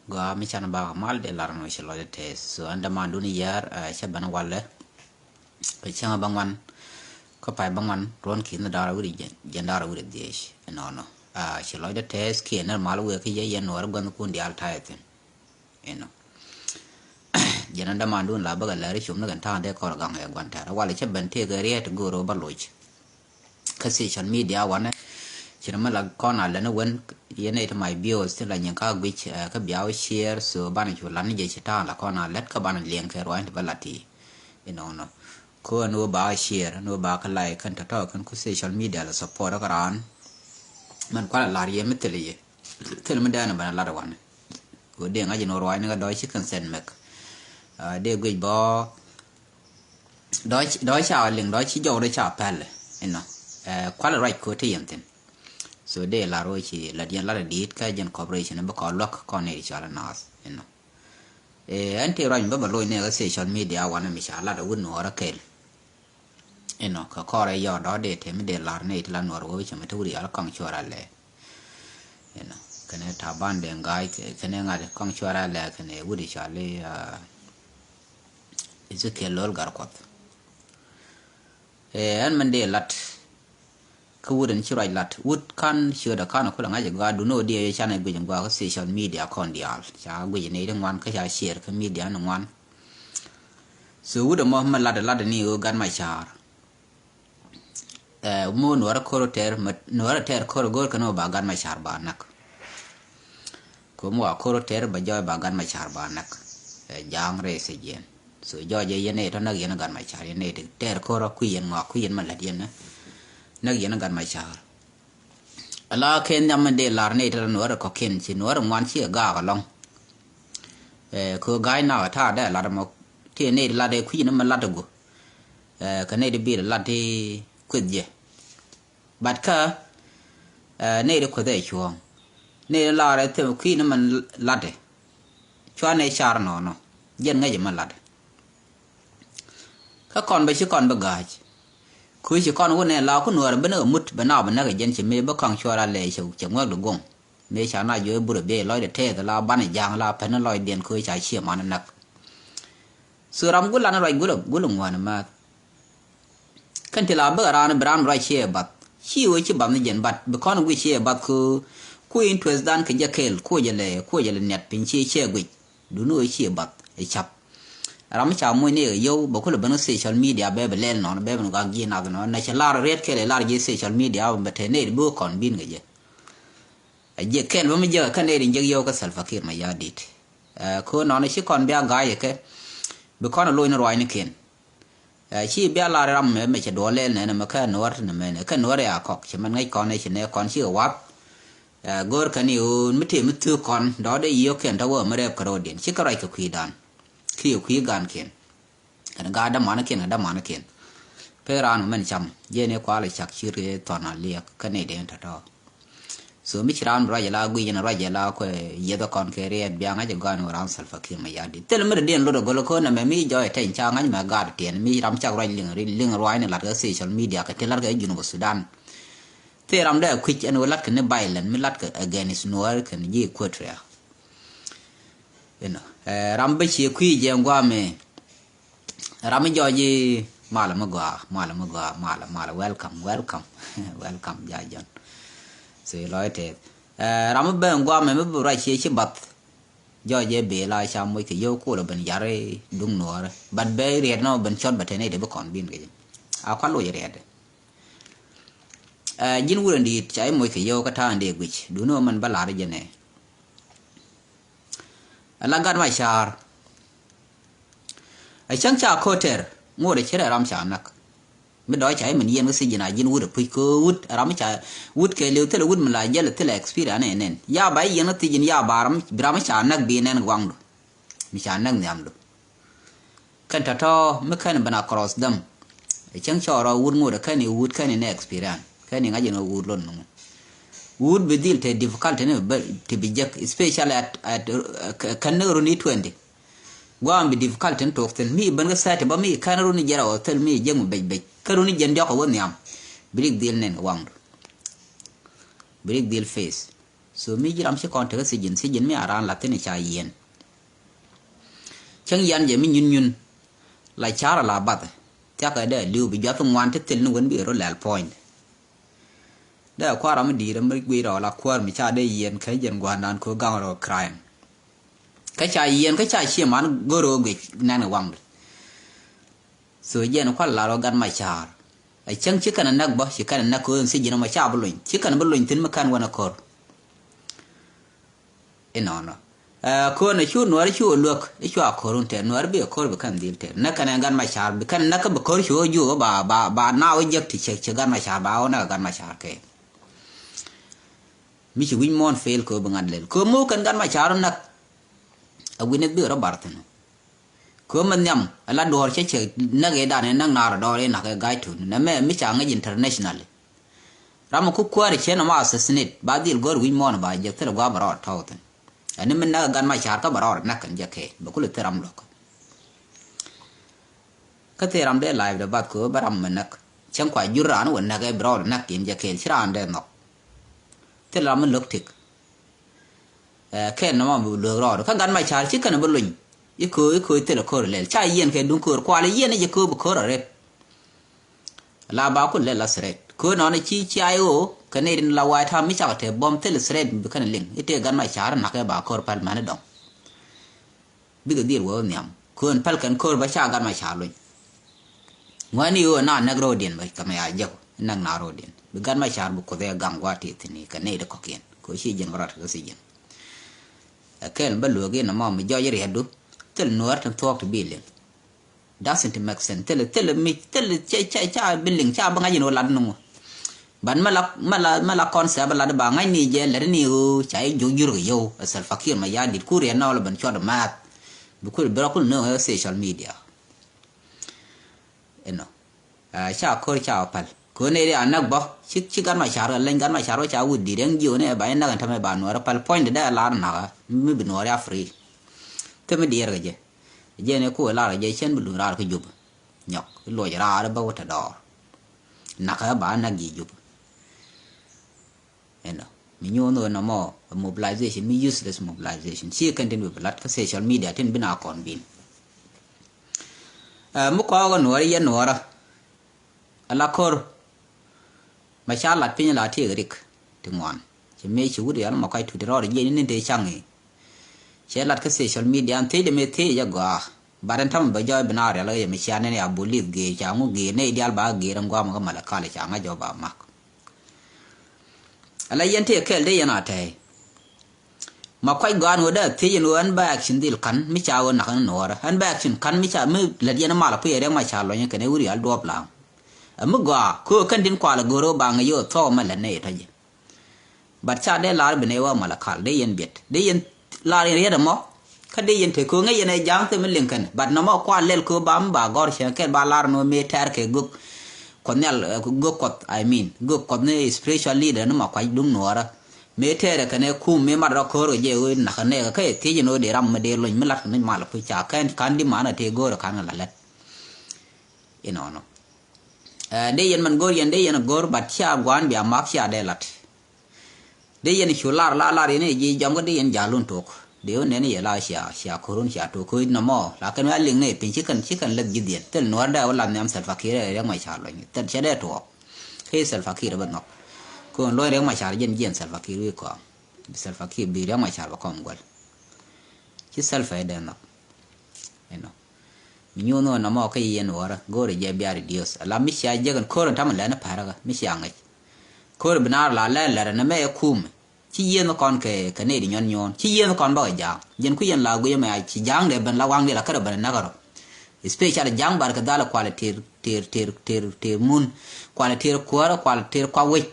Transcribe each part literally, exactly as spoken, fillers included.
Gɔaa mi can bakɔ mal dee lar nɔ ci lɔcdä tɛth. So ɛn dämandun yär, eh, cä ben walɛ. Kɛ cäŋ bäŋuan, kä pay bäŋuan, ruɔ̱n ki̱n da̱r wi̱r jɛn da̱r wi̱r dhiec. Ɛnɔnɔ. Ah, ci lɔcdä tɛth kiɛ nɛr mal wëë kä yɛ yɛn nuɔr gua̱nhkun diaal tayɛ thi̱n. Inɔ. Jɛn ɛn dämandun la bäkɛ lɛr cum ni kɛn ta̱a̱ŋ dee kɔr gaŋ ɛ gua̱n tɛr. Walɛ cä ben tëëkɛ riɛt go̱o̱r ɣöö bä loc. Kä social media wanɛ, ci nɛ mi la kɔn a lɛn wen, yɛn nɛy ti my viewers ti la nyin ka guic, eh, kä bia wä share, so banɛ cu lan ni jɛ ci ta̱a̱ŋ la kɔn a lɛt kä banɛ liɛŋ kɛ ruany ti bä la ti. Inɔnɔ. Kä ni wä ba share, ni wä ba kä like, kɛn tɔ̱tɔ̱ kɛn ku social media la support kä raan. Mɛn kualɛ lar yɛ mi thil yɛ. Thil mi dɛn banɛ lar wanɛ. Kɛ wä dee ŋa̱c ni wä ruany ni kä dɔ̱c ci kɛn sɛn mɛk. Ah, dee guic bɔ Dɔ̱c, dɔ̱c ca liŋ, dɔ̱c ci jɔw dɔ̱c ca pɛl inɔ. Eh, kual ruac ko̱ ti yɛn thi̱n. So dee lar wä ci lat yɛn lat a di̱i̱t kä jɛn cooperation bi kɔn luäk kɔn ni ri cɔal a naath inɔ. Eh, ɛn ti ruac mi bä bä loc ni kä social media wanɛ mi ca lat a wut nuɔɔr a kel. Inɔ, kɛ kɔr ɛ yɔɔd dɔ̱ dee te mi dee lar ni ti la nuɔɔr wä ci mi te wut yɔl kɔŋ cuɔr a lɛ. Inɔ, kɛnɛ Taban Deng Gai, kɛnɛ ŋa̱t kɔŋ cuɔr a lɛ, kɛnɛ wut cɔal i, ah, Ezekiel Lol Gatkuɔth. Eh, ɛn mɛn dee lat. Kä wut ɛn ci ruac lat. Wut kan ciötdä kan kulɛ ŋa̱c ɛ gɔaa duni wä diɛ yɛ canɛ guic ɛ gɔaa kä social media kɔn diaal. Ca guic ɛ nɛy ti ŋuan kä ca share kä media ni ŋuan. So wut ɛmɔ mɛ lat ɛ lat ɛ ni ɣöö Gat Macar. Eh, mi wä nuɔrä ko̱r tɛr, nuɔrä tɛr ko̱r go̱r kɛn wä ba Gat Macar ba näk. Kä mi wa ko̱r tɛr ba jɔɔc ba Gat Macar ba näk. Eh, ja̱a̱ŋ rɛy thiec yɛn. So jɔɔc yɛn nɛy tɔ näk yɛn Gat Macar, yɛn nɛy ti tɛr ko̱r kui̱ yɛn ŋɔak kui̱ yɛn ma lät yɛn. Näk yɛn Gat Macar. Ala kɛ nhiam mi dee lar nɛy tɔ nuɔrä kɔ̱kiɛn ci nuɔrä ŋuan ci gaak alɔŋ. Eh, kä ga̱a̱c nak ta̱a̱ dee lat mɔ. Ti nɛy ti lat dee kui̱ ni mi lat gu. Eh, kä nɛy ti bi lat ti kueth jɛ. But kä, eh, nɛy ti kueth ɛ cuɔ̱ɔ̱ŋ. Nɛy ti lar ɛ them kui̱ ni mi lat ɛ. Cua nɛy car nɔnɔ. Jɛn ŋäc ɛ mi lat ɛ. Kä kɔn bä ci kɔn bä ga̱a̱c. Ku ci kɔn wun ɛ la ku nuɔɔr bä ni kɛ mut bä na bä näk kɛ jɛn ci mëë bä kaŋ cuɔr a lɛ cɛ, cɛ ŋuäk di guɔ̱ŋ. Mëë ca na juɔc burɛ biey lɔcdɛ tɛɛth la banɛ ja̱a̱ŋ la pɛn lɔcdiɛn ku ca ciɛ man näk. So ram gul an ruac gulɛ, gulɛ ŋuan määth. Kɛn ti la bäkɛ raan bi raan ruac ciɛ bath. Ci wee ci bath ni jɛn bath. Bi kɔn guic ciɛ bath ku, ku interest dan kɛ jɛ kɛɛl, ku jɛ lɛ, ku jɛ lɛ niat piny ciɛ ciɛ guic. Duni wee ciɛ bath, ɛ cap. Ram mi ca muɔc ni kɛ yio̱w, bɛ kulɛ ben kä social media, bɛ bɛ lɛl nɔn, bɛ bɛ ni gak ji̱ nath nɔn. Na cɛ lar riet kɛɛl ɛ lar ji̱ social media, bɛ te nɛy di bi kɔn bin kɛ jɛ. A jiɛ kɛl bä mi jiɛ kɛ nɛy di jiɛk yio̱w kä Salva Kiir Mayardit. Ɛ, ko nɔn ci kɔn bia ga̱a̱c kɛ. Bi kɔn loc ni ruac ni kiɛn. Ɛ, ci bia lar ram mɛ, mɛ cɛ duɔl lɛl nɛn mɛ kɛ nuɔr ti ni mɛn. Kɛ nuɔr ya kɔk, cɛ mɛn ŋäc kɔn ɛ ci nɛ kɔn ci kɛ wath. Ɛ, go̱o̱r kɛn i̱ ɣöö mi tëë mi thuk kɔn, dɔɔdɛ yio̱w kɛn tɔ wä mi rɛp kɛ ro̱o̱diɛn. Ci kɛ ruac kɛ kui̱dan. Kiɛ kui̱ gan kiɛn. Kɛn gaat dämanikiɛn kɛ dämanikiɛn. Pek raan mɛn cam jiɛn i̱ kual i̱ cak cir kɛ thɔn a liɛk kä nɛy dee tɔ̱tɔ̱. So mi ci raan bi ruac ila guic in ruac ila kuɛ yieth kɔn kɛ riɛt bia ŋa̱c ɛ gɔaa ni wä raan Salva Kiir Mayardit. Thil mi rɛ diɛn lot ɛ gɔl ɛ ko̱n ɛmɛ mi jɔɔc ɛ tɛny ca ŋa̱c mɛ gaat tiɛn mi ram cak ruac liŋ, liŋ ruac ni lat kɛ social media kɛ ti lat kɛ Junub Sudan. Thil ram dee kuic ɛn wä lat kɛ ni violent mi lat kɛ against Nuɔr kɛn ji̱ Equatoria. Inɔ, eh, ram bä cie kui̱ jɛ ŋuamɛ. Ram mi jɔɔc i̱ malɛ mi gɔaa, malɛ mi gɔaa, malɛ, malɛ, welcome, welcome, welcome, ja jɔn. So i̱ lɔc tɛth. Eh, ram mi ben ŋuamɛ mi bi ruac cie ci bath. Jɔɔc i̱ bee la ca moc kɛ yio̱w kulɛ ben yar i̱ duŋ nuɔɔrɛ. But bɛ riɛt nɔ ben cɔt bɛ tɛn i̱ dee bi kɔn bin kɛ jɛ. A kual loc riɛt. Eh, ji̱n wurɛ di̱i̱t ca i̱ moc kɛ yio̱w kä ta̱a̱ in dee guic. Duuni wä mɛn bä lar i̱ jɛ nɛ. Ala Gat Macar. Ɛ cäŋ ca ko̱tɛr ŋot ɛ ci rɛ ram ca näk. Mi dɔ̱ ca i̱ min yɛn kä thiec ji̱n a ji̱n wut ɛ puc kä wut ɛ ram ca wut kɛ liw thilɛ wut mi la jɛl thilɛ experience ɛ nɛn. Ya ba i̱ yɛn kä thiec ji̱n ya ba ram, bi ram ca näk bi nɛn waŋdu. Mi ca näk nhiamdu. Kɛn tɔ̱tɔ̱ mi kɛn ben across them. Ɛ cäŋ cɔɔr ɔ wut ŋot ɛ kɛn i̱ wut kɛn i̱ nɛ experience kɛn i̱ ŋa̱c in ɔ wut lon nuŋ. Wut bi dhil te difficult ni bä ti bi jek, especially at, at, uh, kɛn ni runi twenty. Guam bi difficult tin tok thin mi ben kä thirty ba mi kɛn runi jɛn rɛw thil mi jek mi bec bec kä runi jɛn diɔk a wä nhiam. Bi rik dhil nen waŋdu. Bi rik dhil face. So mi ji̱ ram ci kɔn tekä sijin, sijin mi a raan la̱th thi̱n ca yiɛn. Cäŋ yan jɛ mi nyun nyun la ca̱r a la bath. Thia̱kɛ dee li̱w bi juath ŋuan ti thil ni wen bi rɔ lɛl puɔ̱ny. Dee kua̱r ram mi di̱i̱t mi guiy rɔ la kuäär mi ca dee yiɛn kä jɛn gua̱a̱rdan kɛ gaŋ rɔ crime. Kä ca yiɛn kä ca cie man go̱r rɔ guic nɛn waŋ. So jɛn kual la rɔ gat ma ca̱r. A cäŋ ci kɛn a näk bä ci kɛn a näk kɛ ɣöö sijin mɔ ca bi luny ci kɛn bi luny thi̱n mi kɛn wän a ko̱r. Inɔnɔ. Ɛ, köön a cu nuäär cu luäk i̱ cua ko̱r wun tɛr nuäär bi a ko̱r bi kɛn dhil tɛr näk kɛn ɛ gat ma ca̱r bi kɛn näk kä bi ko̱r cu ɣä juuk ba ba ba naaw ɛ jiäk ti cɛ cɛ gat ma ca̱r ba ɣä näk ɛ gat ma ca̱r kɛ. Mi ci wi̱c muɔ̱ɔ̱n fail kɛ ɣöö bi ŋa̱t lɛl kɛ ɣöö mo̱o̱k kɛn gat ma ca̱r wä näk. A wi̱n ɛ bi rɔ bar thi̱n. Kɛ ɣöö mɛ nhiam ɛ la duɔ̱ɔ̱r cä cɛ näk ëëdan ɛ näk naar ɛ dɔɔr ëë na̱k ɛ ga̱a̱c tuun nɛ mɛ mi ca ŋäc internationally. Ram ɛ ku kuäär cien ɛ ma assassinate ba dhil gör wi̱c muɔ̱ɔ̱n ba jɛ thil ɛ gua̱a̱ bɛ rɔɔd tɔ̱w thi̱n. Ɛn ni mi näk ɛ gat ma ca̱r kä bɛ rɔɔd ɛ näk kɛn jɛ kɛɛl bɛ kulɛ thil ram luɔ̱k. Kä thil ram dee live dee bath kɛ ɣöö bɛ ram mɛ näk cäŋ kua jur raan wä näk ɛ bɛ rɔɔd ɛ näk in jɛ kɛɛl ci raan dee nhɔk. Thil ram mi lo̱k tik. Ɛ, kɛn nɔmɔ mi bi luek rɔɔd kä gat ma ca̱r ci kɛn bi luny. I̱ köö i̱ köö i̱ thil ko̱r lɛl ca yiɛn kɛ duŋ ko̱r kual i̱ yiɛn i̱ jɛ köö bi ko̱r a ret. La ba kun lɛl la threat köö nɔn i̱ ci ci ay ɣöö kɛ nɛy rin la wa̱a̱ ta̱a̱m mi cakɛ tɛ bɔm thil threat bi kɛn liŋ i̱ tëë gat ma ca̱r na̱k ɛ ba ko̱r päl mɛn i̱ dɔŋ. Bikɛ dhil wee wä nhiam köön päl kɛn ko̱r bä ca gat ma ca̱r luny. Ŋuɛ̈ni ɣöö na näk ro̱o̱diɛn bä kɛ mɛ a jek näk na ro̱o̱diɛn bi gat ma ca̱r bi kuoth ɛ gaŋ gua̱a̱r ti thi̱n kɛ nɛy ti kɔ̱kiɛn kɛ ɣöö ci jɛn bä rɔt kɛ sijin. Ɛ kɛl bä lueek in ɛmɔ mi jɔc riɛtdu thil nuäär tin thuɔɔk ti bi liŋ. Doesn't make sense thil thil mi thil ca ca ca bi liŋ ca bi ŋa̱c in ɣöö lat nuŋ. But mɛ la mɛ la mɛ la concept lat ba ŋa̱c ni jɛ lɛt ni ɣöö ca i̱ juɔ̱k jur kɛ yio̱w ɛ Salva Kiir ma ya̱a̱ dit ku riɛt nɔɔl ben cuɔt ɛ maath. Bi kul bi rɔ kul nööŋ ɛ social media. Inɔ. Ca ko̱r ca päl. Ko̱r nɛy ri a näk bä ci ci gat ma ca̱r kɛ leny gat ma ca̱r bä ca wut di̱t ɛn jiö ni ɛ ba in näk ɛn tämɛ ba nuɔɔr päl puɔ̱ny di dee lar nakä mi bi nuɔɔr ya free. Thim mi diɛɛr kɛ jɛ. Jɛ ni kuɛ lar kɛ jɛ cɛn bi luny raar kä jup. Nyɔk i̱ luɔc raar bä wä te dɔɔr. Nakä ba näk ji̱ jup. Inɔ mi nyuɔn ɣöö nɔmɔ mobilization mi useless mobilization ci kɛn tin bi bi lat kä social media tin bi na kɔn bin. Ɛ mi kɔɔk ɛ nuɔɔr yɛ nuɔɔrä. Ala ko̱r ma ca lat piny la tiek rik ti ŋuan. Ci mëë ci wut yal ma kɔc tuti rɔɔd jiɛn ni te caŋ i̱. Cɛ lat kä social media an thiec de mëë thiec jɛ gɔaa. Bat ɛn ta̱mɛ bɛ jɔɔc bi na rial kä yɛ mi cia nɛn ya bulith geer ca ŋu geer nɛy dial ba geer ɛn guam kä malɛ kal ca ŋa̱c jɔɔk ba mak. Ala yɛn tëë kɛl dee yɛn a tɛɛy. Ma kuac gɔaa ni wä dee a thiec ɛn wä ɛn bä action dhil ka̱n mi ca wä nak ɛn nuɔɔrä ɛn bä action ka̱n mi ca mi lät yɛn mal a puc ɛ riɛk ma ca lɔny kɛn ɛ wä rial duɔɔp la̱a̱ŋ. Ɛ mi gɔaa kɛ wä kɛn din kual ɛ go̱r wä ba ŋäc yɛ wä thuɔk ɛmɛ lät nɛy tɔ̱ ji̱. But ca dee lar bi nɛy wä mal a kal dee yɛn biɛt dee yɛn lar in riɛt ɛmɔ. Kä dee yɛn te ko̱ŋ ŋäc yɛn ɛ ja̱a̱ŋ thim mi liŋ kɛn but nɔmɔ kual lɛl ko̱ ba mi ba gɔr cɛ kɛn ba lar ni wä mëë tɛr kɛ gök. Kuɔth nhial gök kuɔth I mean gök kuɔth ni spiritual leader ni ma kuac duŋ nuɔɔrä. Mëë tɛr kɛn ɛ kum mëë mat rɔ ko̱r kɛ jɛ ɣöö nak kɛ nɛɛk kä ɛ thiec ni wä dee ram mi dee lony mi lat kɛ ni mal puc ca kɛn ka̱n di man ɛ tëë go̱o̱r ɛ ka̱n kɛ la lɛt. Inɔnɔ. Dee yɛn man go̱o̱r yɛn dee yɛn go̱o̱r but cia gua̱a̱n bia mak cia dee lat. Dee yɛn cu lar la lar yɛn i̱ ji̱ jɔm kä dee yɛn ja̱l wun tok. Dee wun nɛn i̱ yɛ la cia cia ko̱r wun cia tok ko̱ i̱ nɔmɔ la kɛn wä liŋ ni piny ci kɛn ci kɛn lek ji̱ dhiɛn thil nuɔr dee wä la nhiam Salva Kiir ɛ riɛk ma car lɔny thil cɛ dee tuɔɔk. Kee Salva Kiir bä nhɔk. Ko̱n lɔny riɛk ma car jiɛn jiɛn Salva Kiir wi̱i̱ kɔaŋ. Bi Salva Kiir bi riɛk ma car bä kɔm guäl. Ci Salva i̱ dee nhɔk. Inɔ. Mi nyuuth ni wä nɔmɔ kä yɛn wärä go̱o̱rɛ jɛ bia reduce ala mi cia jek in ko̱r in tamɛ lɛn in pa̱räkä mi cia ŋäc. Ko̱r in bi naar la lɛn lɛr in ɛmɛ ɛ kumɛ ci yieth ni kɔn kɛ kɛ nɛy di nyɔn nyuɔ̱ɔ̱n ci yieth ni kɔn bä kɛ ja̱a̱ŋ jɛn ku yɛn la guic ɛmɛ a ci ja̱a̱ŋ dee ben la waŋ di la kärɛ ben in näk kärɔ. Especially ja̱a̱ŋ bar kɛ dhal kualɛ ter ter ter ter ter mun kualɛ ter kuäärä kualɛ ter kua wec.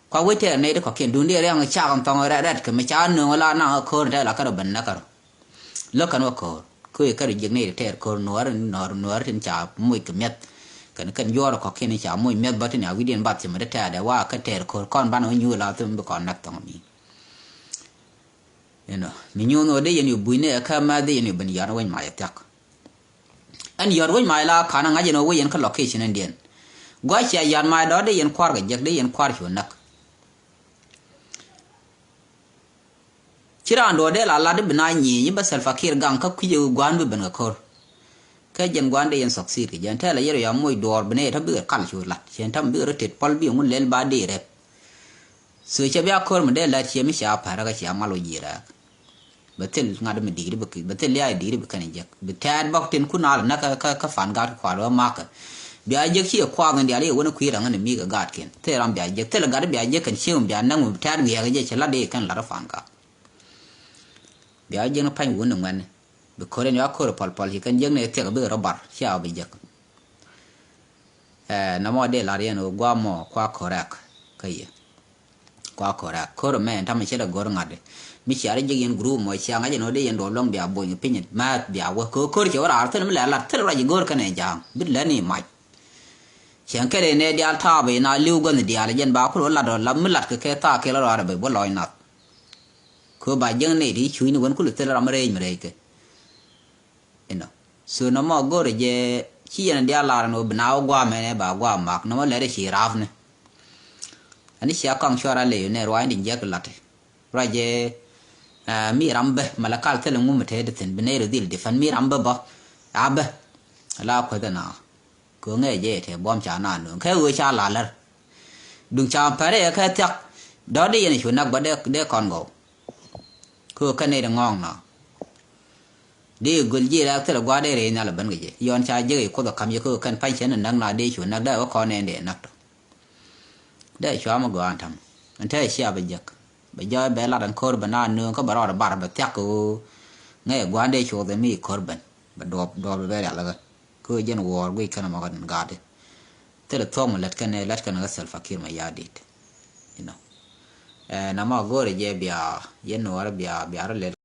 Kua wec tɛɛr nɛy ti kɔ̱kiɛn duundɛ riaŋ cak in thɔŋ rɛt rɛt kɛ mi ca nööŋ la naŋ ɛ ko̱r in tɛɛr la kärɛ ben in näk kärɔ. Lo̱k kɛn wä ko̱o̱r. Kä ɛ kärɛ jiäk nɛy ti tɛɛr ko̱o̱r nuɔɔr nuɔɔr nuɔɔr tin ca moc kɛ mi̱eth. Kɛn kɛn juɔɔr kɔ̱kiɛn ca moc mi̱eth bä tin a wi̱cdiɛn bath cɛ mi ti tɛɛrdɛ wa kä tɛɛr ko̱o̱r kɔn banɛ wä nyuur la thim bi kɔn näk thɔ̱ŋ mi. Inɔ mi nyuur nuɔɔr dee yɛn yu buc nɛ ɛ kä mɛth dee yɛn yu ben yɔ̱a̱n wec mac ɛ thia̱k. Ɛn yɔ̱a̱t wec mac la ka̱n ɛ ŋa̱c ɛn ɣöö wec yɛn kä location ɛn diɛn. Gua̱c cia yɔ̱a̱t mac dɔ̱ɔ̱r dee yɛn kua̱r kɛ jiäk dee yɛn kua̱r cu näk. Ci raan duɔ̱ɔ̱r dee la lat i̱ bi na nyieny i̱ bä Salva Kiir gaŋ kä kui̱c i̱ gua̱a̱n bi ben kɛ ko̱r. Kä jɛn gua̱a̱n dee yɛn succeed kɛ jɛn tɛl a yɛr ɔ ya moc duɔ̱ɔ̱r bi nɛy tä bikɛ kal cu lat cɛn ta̱m bikɛ rɔ tet pɔl bi ŋun lɛl ba dee rɛp. So cɛ bia ko̱r mi dee lät ciɛ mi cia pärä kä cia mal wä ji̱ rɛɛk. Bɛ thil ŋa̱t mi di̱i̱t bi bɛ thil lia̱a̱ di̱i̱t bi kɛn jek bi tɛɛt bä tin kun al näk kä kä fan gat kual wä makä. Bia jek ci kuath in dial i̱ wä ni kui̱ raŋ ni mi kɛ gatkiɛn thil ram bia jek thil gat bia jek kɛn ciek bia näk mi tɛɛt wiɛɛk jɛ cɛ lat dee kɛn lat fan gat. Bia jek ni pa̱ny wun ni ŋuɛni bi ko̱r in ya ko̱r pɔl pɔl ci kɛn jek ni thiɛk bi rɔ bar cia bi jek. Ɛ nɔmɔ dee lar yɛn ɣöö guamɔ kua correct kä yɛ. Kua correct ko̱r mɛ ɛn tamɛ cɛ lɛ go̱r ŋa̱t. Mi cia ri jek yɛn group mɔ cia ŋa̱c ɛn ɣöö dee yɛn duɔl lɔŋ bia bony piny mɛth bia wä ko̱r ko̱r cɛ wä raar thil mi lɛ lat thil ruac go̱r kɛn ɛ ja̱a̱ŋ bi lɛn i̱ mac. Cɛn kɛn ɛ nɛ diaal taap ina li̱w guänh diaal jɛn ba kul wä lat ɔ la mi lat kɛ kɛ thaak kɛ la ruaar ɛ bɛ bä lɔc nath. Ko̱r ba jek nɛ di cuc ni wän kul thil ram mi rɛɛc mi rɛɛc kɛ. Inɔ so nɔmɔ go̱rɛ jɛ ci yɛn diaal lar ni wä bi na wä guam ɛnɛ ba guam mak nɔmɔ lɛt ci rap ni. Ani cia kɔŋ cuara ley nɛ ruany di jek lat ruac jɛ. Mi ram bä mala kal thil ŋum te di thin bi nɛ ri dhil di fan mi ram bä bä a bä. La kueth na ko ŋɛ jɛ te buɔm ca na nuŋ kɛ wee ca lalär. Duŋ ca pɛrɛ kɛ thiak dɔ̱ di yɛn cu nak bä dee kɔn gɔw. Ko kɛ nɛ di ŋɔŋ na. Dee göl ji̱ rɛ̈k thilɛ gua̱a̱r dee rɛy nhial ɛ ben kɛ jɛ yɔn ca jek i̱ kuoth ɛ ka̱m yɛ kä kɛn pa̱ny cɛn ɛ näk na dee cu näk dee wä kɔn ɛn dee näk tɔ. Dee cua mi gɔaa ɛn ta̱m ɛn te cia bɛ jek bɛ jɔɔc bɛ lat ɛn ko̱r ben na nööŋ kä bɛ rɔɔd ɛ bar bɛ thiak kɛ ɣöö ŋäc ɛ gua̱a̱r dee cuɔth ɛ mi ko̱r ben bɛ duɔɔp duɔɔp bɛ bɛ rial ɛ kä kä jɛn wuɔɔr guic kɛn ɛmɔ kä gaatdi. Thilɛ thuɔ̱k mi lät kɛn ɛ lät kɛn ɛ kä Salva Kiir Mayardit. Inɔ ɛ na ma go̱o̱rɛ jɛ bia yɛn nuɔɔrɛ bia bia rɔ lɛl.